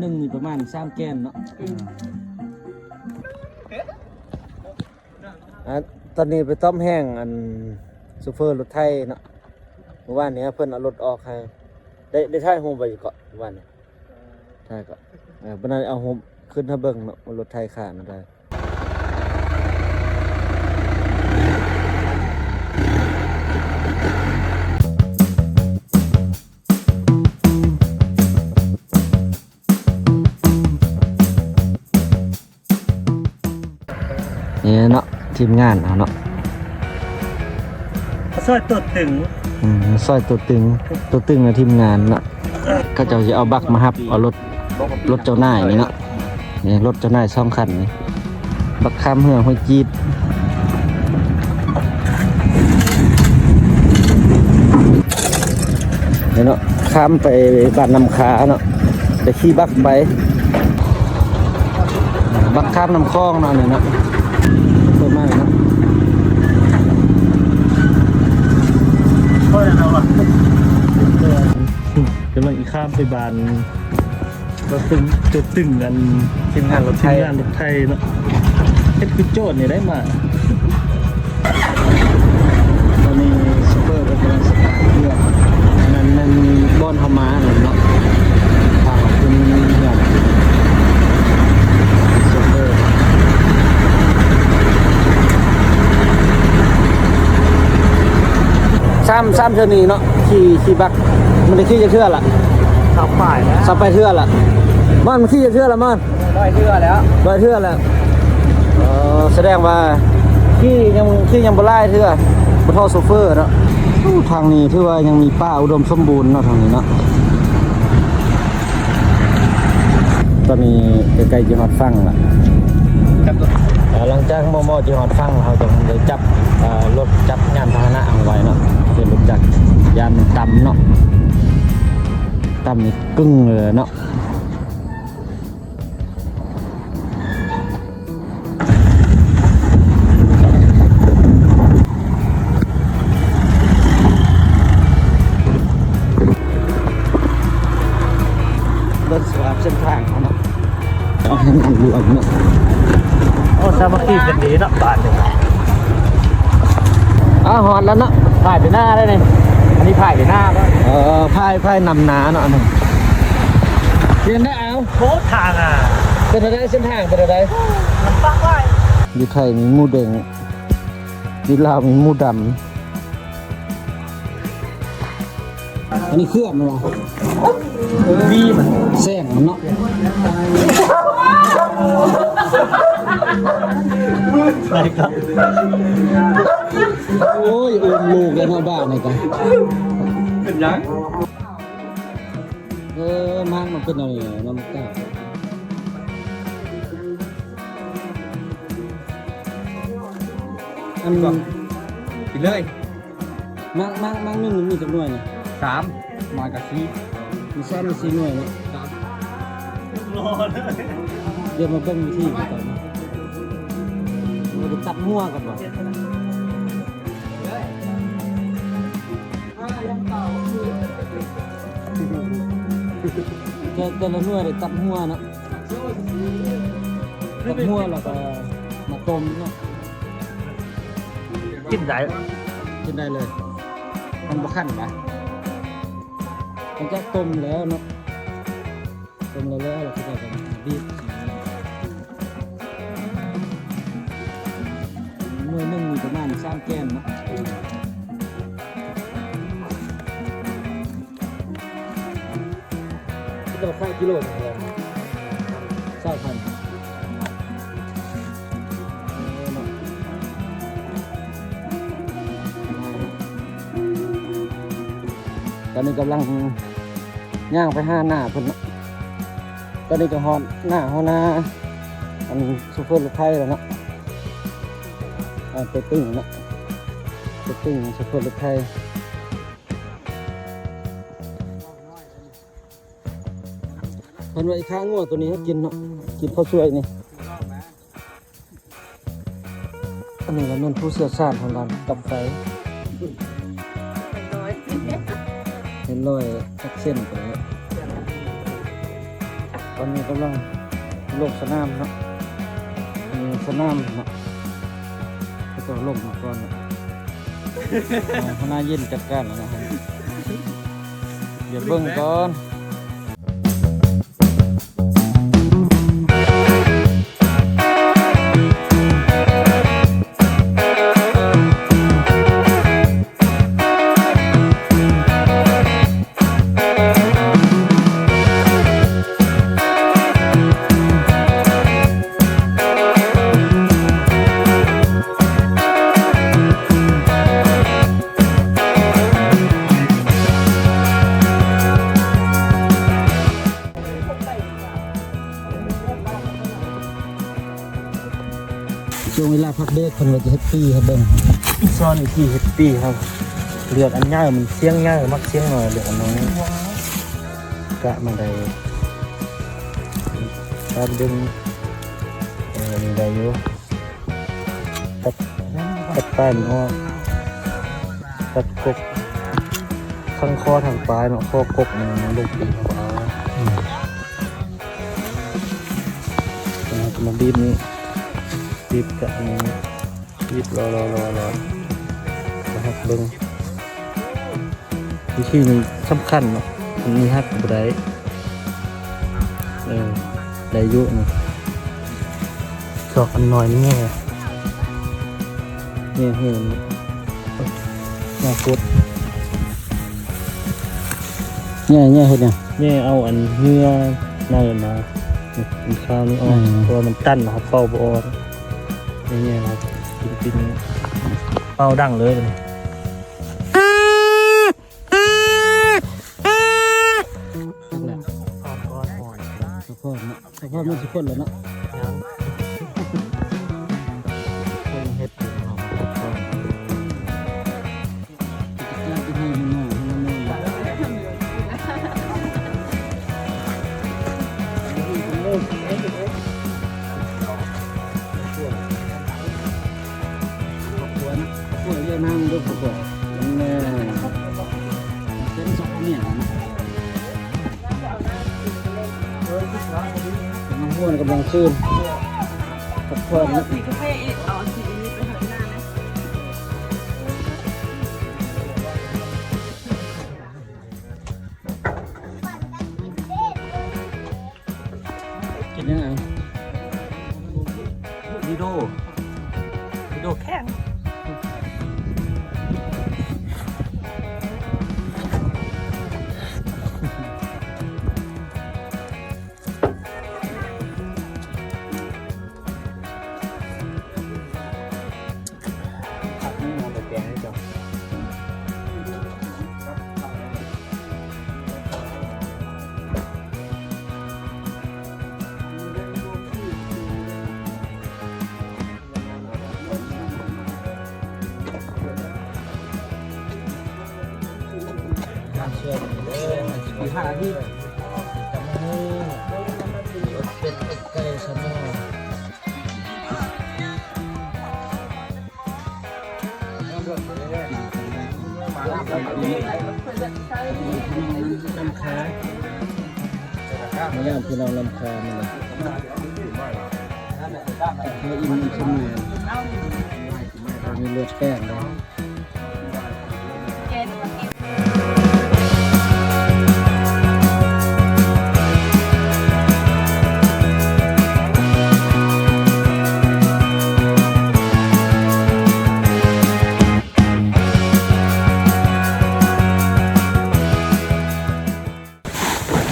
ໜຶ່ງນີ້ປະມານສາມແກນເນາະ. ອືມ ອ່າ ຕອນນີ້ໄປຕ້ອມແຮງອັນໂຊເຟີລົດໄຖເນາະ. ມື້ວານນີ້ເພິ່ນເອົາລົດອອກໃຫ້ ໄດ້ ໄດ້ຖ່າຍຮູບໄວ້ຢູ່ເກາະມື້ວານນີ້. ຖ່າຍເກາະ ເອີ ບັດນັ້ນເອົາຮູບຂຶ້ນໃຫ້ເບິ່ງເນາະ ວ່າລົດໄຖຂ້ານໄດ້. ນີ້ເນາະ ທີມງານເຮົາເນາະ ມາຊ່ອຍຕົວຕຶງ. ອືມ ມາຊ່ອຍຕົວຕຶງ ຕົວຕຶງໃນທີມງານເນາະ. ເຂົາເຈົ້າຊິເອົາບັກມາຮັບເອົາລົດ ລົດເຈົ້ານາຍນີ້ເນາະ. ນີ້ລົດເຈົ້ານາຍສອງຄັນນີ້ ບັກຂາມເຫືອຫ້ວຍຈີດ ນີ້ເນາະ ຂ້າມໄປບ້ານນ້ຳຄາເນາະ ໄປຂີ່ບັກໄປ ບັກຂ້າມນ້ຳຂອງເນາະ ນີ້ເນາະ ເປີດມາເນາະ ກຳລັງອີຂ້າມໄປບ້ານ ຕົວຕຶງ ຕົວຕຶງອັນທີມງານລົດໄຖ ທີມງານລົດໄຖເນາະ. ເຮັດຄືໂຈດນີ້ໄດ້ມາ. ຕອນນີ້ໂຊເຟີເພິ່ນກຳລັງສະຕາດເຄື່ອງ ອັນນັ້ນແມ່ນບ່ອນເຮົາມານັ້ນເນາະ ທາງຂຶ້ນເຮືອນ ໂຊເຟີ ສາມ ສາມເທື່ອນີ້ເນາະ ຂີ່ ຂີ່ບັກ ມັນໄດ້ຂີ່ຈັກເທື່ອລະ? ຊາວປາຍແລ້ວ ຊາວປາຍເທື່ອລະ. ມັນຂີ່ຈັກເທື່ອລະມັນ? ຮ້ອຍເທື່ອແລ້ວ ຮ້ອຍເທື່ອແລ້ວ. ເອີ ສະແດງວ່າຂີ່ຍັງ ຂີ່ຍັງບໍ່ຫຼາຍເທື່ອ ບໍ່ທໍ່ໂຊເຟີເນາະ. ໂອ້ ທາງນີ້ຖືວ່າຍັງມີປ່າອຸດົມສົມບູນເນາະ ທາງນີ້ເນາະ. ຕອນນີ້ໃກ້ໆ ຈະຮອດຝັ່ງລະ ເອີ ຫຼັງຈາກໝໍ່ໆ ຈະຮອດຝັ່ງ ເຮົາຈະໄດ້ຈັບ ເອີ ລົດ ຈັບຍານພາຫະນະເອົາໄວ້ເນາະ ເປັນລົດຈັກຢານມັນຕ່ຳເນາະ ຕ່ຳນີ້ກຶ້ງເລີຍເນາະ. ເບິ່ງສະພາບເສັ້ນທາງເນາະ ເອົາໃຫ້ມັນລວມເນາະ. ໂອ້ ສາມັກຄີກັນດີເນາະ ບ້ານນີ້. ອ້າວ ຮອດແລ້ວເນາະ ພາຍໄປໜ້າໄດ້ນີ້ ອັນນີ້ພາຍໄປໜ້າບໍ່? ເອີ ພາຍ ພາຍນຳໜ້າເນາະ ອັນນີ້ ຮຽນໄດ້. ໂອ້ ທາງອ່ະ ເປັນຈັ່ງໃດ ເສັ້ນທາງເປັນຈັ່ງໃດ? ມັນປັກຫຼາຍ. ຢູ່ໄທມີໝູແດງ ຢູ່ລາວມີໝູດຳ. ອັນນີ້ເຄື່ອນມັນຫວາ? ວີມັນ ແຊງມັນເນາະ. ໄດ້ກໍ ໂອ້ຍ ອຸ້ມລູກແລ້ວເນາະ ບ້ານນີ້ກະ ເປັນຫຍັງ? ເອີ ມັນ ມັນເປັນແນວນີ້ນຳກາ ອັນ ກິນເລີຍ. ມັນ ມັນ ມັນໜຶ່ງມີຈັກໜ່ວຍນະ? ສາມ ມັນກະສີ່ ມີສາມ ມີສີ່ໜ່ວຍເນາະ. ດຽວມາເບິ່ງວິທີການເນາະ ເຮົາຈະຕັດຫົວກ່ອນບໍ່? ແຕ່ ແຕ່ລະໜ່ວຍໄດ້ຕັດຫົວເນາະ ຕັດຫົວແລ້ວກໍມາຕົ້ມເນາະ. ກິນໄດ້ ກິນໄດ້ເລີຍ ມັນບໍ່ຄັນນະ ມັນຈະຕົ້ມແລ້ວເນາະ. ຕົ້ມແລ້ວໆ ແລ້ວເຂົາເຈົ້າກໍມາບີບ ໜ່ວຍໜຶ່ງມີປະມານສາມແກນເນາະ ເຂົາເຈົ້າຂາຍກິໂລເທົ່າໃດ? ຊາວພັນ. ຕອນນີ້ກຳລັງຍ່າງໄປຫາໜ້າເພິ່ນເນາະ ຕອນນີ້ກໍຮອດໜ້າຫົວໜ້າ ອັນ ໂຊເຟີລົດໄຖແລ້ວເນາະ ອັນ ຕົວຕຶງເນາະ ຕົວຕຶງໂຊເຟີລົດໄຖ. ເພິ່ນວ່າອີຂ້າງົວໂຕນີ້ໃຫ້ກິນເນາະ ກິນເຂົ້າສວຍນີ້. ອັນນີ້ລະແມ່ນຜູ້ຊ່ຽວຊານທາງດ້ານກຳໄຟ ເຫັນຮອຍຈັກເສັ້ນໄປແລ້ວ. ຕອນນີ້ກຳລັງລົງສະໜາມເນາະ ເອີ ສະໜາມເນາະ ເຂົາເຈົ້າລົງມາກ່ອນເນາະ ເອີ ຫົວໜ້າເຢັນຈັດການແລ້ວເນາະ ດຽວເບິ່ງກ່ອນ. ຊ່ວງເວລາພັກເບຣກ ເພິ່ນວ່າຈະເຮັດປີ້ໃຫ້ເບິ່ງ ສອນວິທີເຮັດປີ້ເຮົາ ເລືອກອັນໃຫຍ່ ມັນສຽງໃຫຍ່ ມັກສຽງນ້ອຍ ເລືອກອັນນ້ອຍ ກະມາໄດ້ ຕັດດຶງ ເອີ ນີ້ໄດ້ຢູ່ ຕັດ ຕັດປາຍມັນອອກ ຕັດກົກ ທັງຄໍທັງປາຍເນາະ ຄໍກົກມັນລົງຕີນເຮົາເອົາ ອືມ ແລ້ວເຮົາກະມາບີບນີ້ ບີບກະອັນນີ້ ບີບລໍໆໆໆ ແລ້ວຫັກເບິ່ງ. ວິທີນີ້ສຳຄັນເນາະ ອັນນີ້ຫັກບໍ່ໄດ້ ເອີ ໄດ້ຢູ່ນີ້ ຊອກອັນນ້ອຍນີ້ແນ່ ແນ່ເຫັນ ມາກົດ ແນ່ ແນ່ເຮັດຫຍັງ? ແນ່ເອົາອັນເຫຍື່ອໃນຫັ້ນນະ ອັນຄາວນີ້ອອກ ອືມ ເພາະວ່າມັນຕັນ ເຮົາເປົ່າບໍ່ອອກ ແນ່ ແນ່ ເຮົາປິ່ນໆ ເປົ່າດັງເລີຍ ສະພາບເນາະ ສະພາບມັນຊິຄົນແລ້ວເນາະ ຍັງ ເພິ່ນເຮັດຢູ່ເນາະ ເຮັດກ່ອນ ເຮັດໃຫ້ມັນງາມ ໃຫ້ມັນງາມ ຄົວນະ ຄົວເຍອະນາງເດີ ຄົວ ມັນແນ່ ເປັນສອງເມດນະ ກຳລັງມ່ວນ ກຳລັງຊື່ນ ພັກຜ່ອນນະ ກິນຫຍັງ? ລີໂດ ລີໂດແຂງ. ມາຢ້າມພີ່ນ້ອງນຳຄາ ມາຢ້າມພີ່ນ້ອງນຳຄາ ມື້ນີ້ ໃຫ້ອີ່ມນ້ຳສົມແນວ ມີເລືອດແປ້ງເດ້.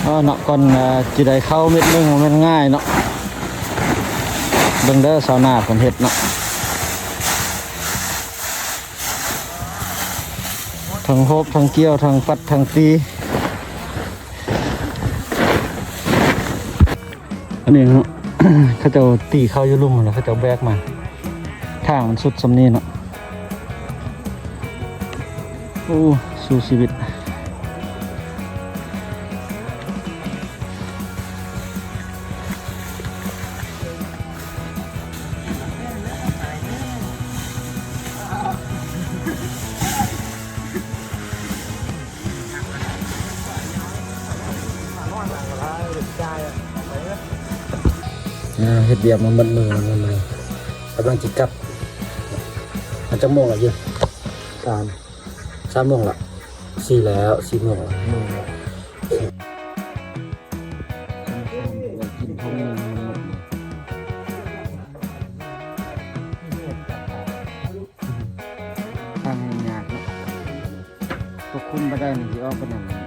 ເອີເນາະ ກ່ອນ ເອີ ຊິໄດ້ເຂົ້າເມັດໜຶ່ງບໍ່ແມ່ນງ່າຍເນາະ ເບິ່ງເດີຊາວນາເພິ່ນເຮັດເນາະ ທັງໂຮບ ທັງກ່ຽວ ທັງປັດ ທັງຕີ ອັນນີ້ເນາະ ເຂົາເຈົ້າຕີເຂົ້າຢູ່ລຸ່ມ ແລ້ວເຂົາເຈົ້າແບກມາ ທາງມັນສຸດສ່ຳນີ້ເນາະ. ໂອ້ ສູ້ຊີວິດ ຈາຍອະ ອ່າ ເຮັດວຽກມາໝົດມື້ແລ້ວມື້ນີ້ ກຳລັງຊິກັບ. ເອົາ ຈັກໂມງລະຢູ່? ສາມ ສາມໂມງລະ. ສີ່ແລ້ວ ສີ່ໂມງລະ. ກິນຂອງມື້ນີ້ມັນໝົດ ທາງແຮ່ງຍາກເນາະ ຄວບຄຸມບໍ່ໄດ້ ມັນຊິອອກໄປນັ້ນ.